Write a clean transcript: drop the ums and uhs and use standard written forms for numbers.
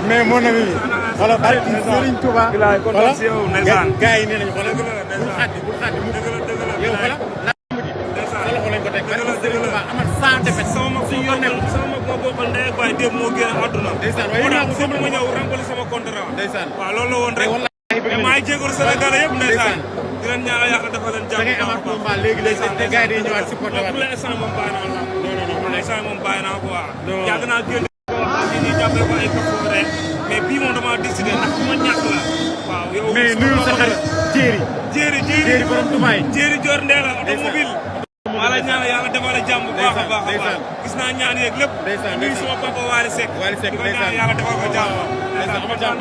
mais mon ami wala barke Serigne Touba wala gars yi nee nañu xoolal bul xaati mu yow wala la mu di sa loxo lañ ko teg barke Serigne Touba amal 100 defet sama mag moo bokkal ndey ak baay démb moo génn àdduna ndeysaan waaye naa ko sama ñëw rempli sama contrat ndeysaan waaw loolu la woon rek mais maa ngi jégalu Sénégal yëpp ndeysaan di leen ñaanal yàlla dafa leen jàmm da ngay amaat combat léegi ndeysaan te gars yi dañuy ñëwaat supporter waat pour l'instant moom bàyyi naa la non pour l'instant moom bàyyi naa quoi yàgg naa génn ñi jàppale ko ay kafoore mais bii moom dama décidé ndax bu ma ñàkk la waaw yow mais nuyu sa xarit jéeri borom Dubaay jéeri Dior Ndéla automobile maa la ñaan yàlla defal la jàmm bu baax a baax gis naa ñaan yeeg lépp nuyu sama papa Waly Seck di ko ñaan yàlla defal ko jàmm